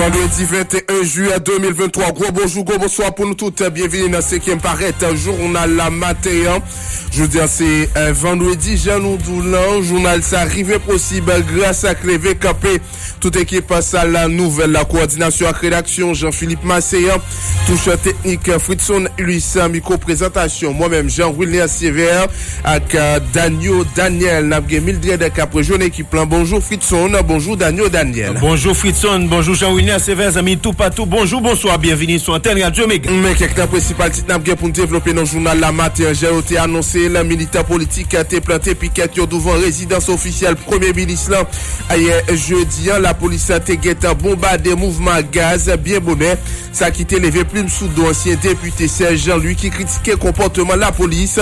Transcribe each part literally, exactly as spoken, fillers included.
Vandredi venteyen jiyè de mil venntwa, gwo bonjou, gwo bonswa pou nou tout. Byenvini nan senkyèm parèt jounal la maten an. Jodi a se, eh, vandredi, jan nou di w lan, jounal sa rive posib gras ak leve kanpe tout ekip sal nouvèl la, kowòdinasyon ak redaksyon Jean Philippe Massé, touche teknik Fritson Louis, mikwo prezantasyon mwen menm Jean Wilner Sévère ak, eh, Danio Daniel. N ap gen Mildred k ap rejwenn ekip lan. Bonjou Fritson, bonjou Danio Daniel. Bonjou Fritson, bonjou Jean Wilner Sévère, zanmi toupatou, bonjou, bonswa, byenvini sou antèn Radyo Mega. Men kèk nan prensipal tit n ap gen pou n devlope nan jounal la maten an, jan yo te anonse l, militan politik te plante pikèt yo douvan rezidans ofisyèl premye minis lan. Ayè jedi an, lapolis te gentan bonbade mouvman ak gaz byen bonè, sa ki te leve plim sou do ansyen depite Serge Jean-Louis ki kritike konpòteman lapolis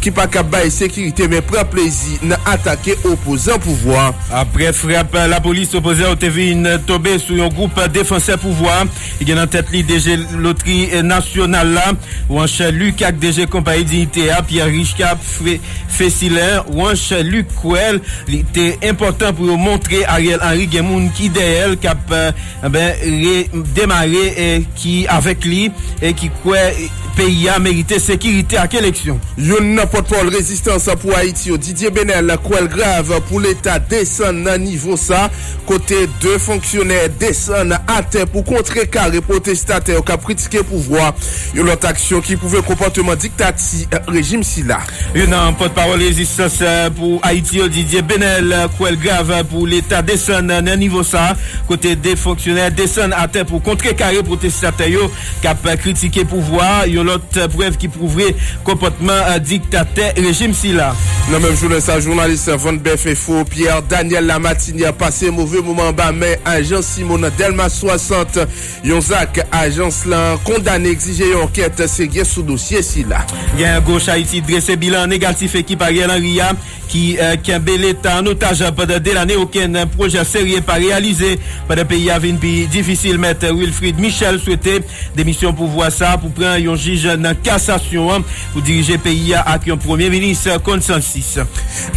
ki pa ka bay sekirite men pran plezi nan atake opozan pouvwa. Aprè frap lapolis, opozan yo te vin tonbe sou yon gwoup defansè pouvwa. Li gen nan tèt li D G Lotri Nasyonal la, Wanch Luc, ak D G Konpayi Diyite a, Pierre Richard Fe- Fesilè. Wanch Luc kwè li te enpòtan pou yo montre Ariel Henry gen moun ki dèyè l, k ap, eh, ben, re- demare, eh, ki avèk li, e ki kwè, eh, peyi a merite sekirite ak eleksyon. Youn nan pòtpawòl Rezistans pou Ayiti yo, Didier Benel, kwè l grav pou Leta desann nan nivo sa, kote de fonksyonè desann atè pou kontrekare pwotestatè yo k ap kritike pouvwa. Yon lòt aksyon ki pwouve konpòteman diktati, eh, rejim sila. Youn nan pòtpawòl Rezistans, eh, pou Ayiti yo, Didier Benel, kwè l grav pou Leta desann nan nivo sa, kote de fonksyonè desann atè pou kontrekare pwotestatè yo k ap kritike pouvwa a. Yon lòt prèv ki pwouve konpòtman, eh, diktatè rejim sila. Nan menm jounen sa, jounalis Van Bèf Enfo Pierre Daniel Lamartinière pase move moman anba men ajan Simo nan Dèlma swasant. Yon zak ajans lan kondane, egzije yon ankèt serye sou dosye sila. Gen Goch Ayiti drese bilan negatif ekip Ariel Henry a, ki, eh, kenbe Leta an otaj pandan de lane. Okenn pwojè serye pa reyalize pandan peyi a vin pi difisil. Mèt Wilfrid Michel swete demisyon pouvwa sa pou pran yon jij nan kasasyon an pou dirije peyi a ak yon premye minis konsansis.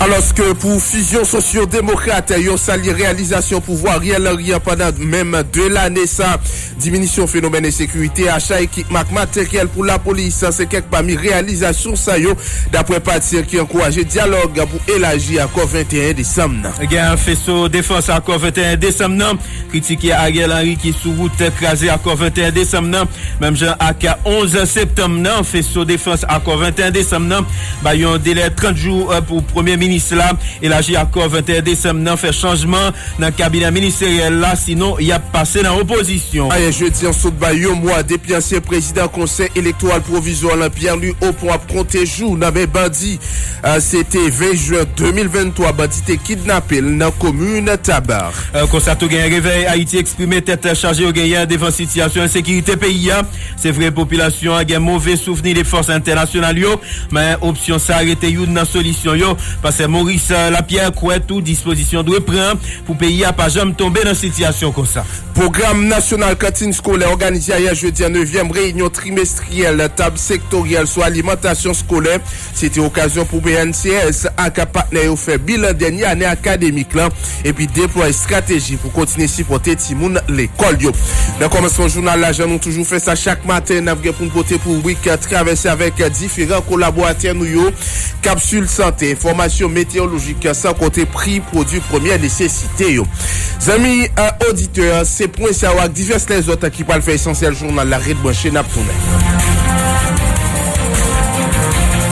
Alòske pou Fizyon Sosyo-Demokrat, yo salye reyalizasyon pouvwa Ariel Henry an pandan menm de lane sa. Diminisyon fenomèn ensekirite, acha ekipman ak materyèl pou lapolis, se kèk pami reyalizasyon sa yo, daprè pati an ki ankouraje dyalòg pou elaji akò venteyen desanm nan. Gen Feso Defans akò venteyen desanm nan, kritike Ariel Henry ki sou wout kraze akò venteyen desanm nan, menm jan ak onz septanm nan. Feso Defans akò venteyen desanm nan bay yon delè trant jou, eh, pou premye minis la elaji akò venteyen desanm nan, fè chanjman nan kabinè ministeryèl la, sinon y ap pase nan opozisyon. Ayè jedi an sot bay yon mwa depi ansyen prezidan Konsèy Elektoral Pwovizwa lan Pierre Louis Opont ap konte jou nan men bandi. Ah, se te ven jen de mil venntwa, bandi te kidnape l nan komin Taba. Eh, konsa tou, gen Revèy Ayiti eksprime tèt chaje yo genyen devan sitiyasyon ensekirite peyi a. Se vre, popilasyon an gen move souvni de fòs entènasyonal yo, men opsyon sa rete youn nan solisyon yo. Pastè Maurice Lapierre kwè tou dispozisyon dwe pran pou peyi a pa janm tonbe nan sitiyasyon konsa. Pwogram nasyonal kantin skolè òganize ayè jedi an nevyèm reyinyon trimestriyèl tab sektoryèl sou alimantasyon skolè. Se te okazyon pou B N C S ak patnè yo fè bilan dènye ane akademik lan epi deplwaye estrateji pou kontinye sipòte timoun lekòl yo. Nan kòmansman jounal la, jan nou toujou fè sa chak maten, n ap gen pou n pote pou w ribrik Travèse avèk diferan kolaboratè nou yo, kapsil sante, enfòmasyon meteyolojik, san konte pri pwodui premyè nesesite yo. Zanmi, eh, oditè, se pwen sa yo ak divès lèzòt ki pral fè esansyèl jounal la. Ret branche, n ap tounen.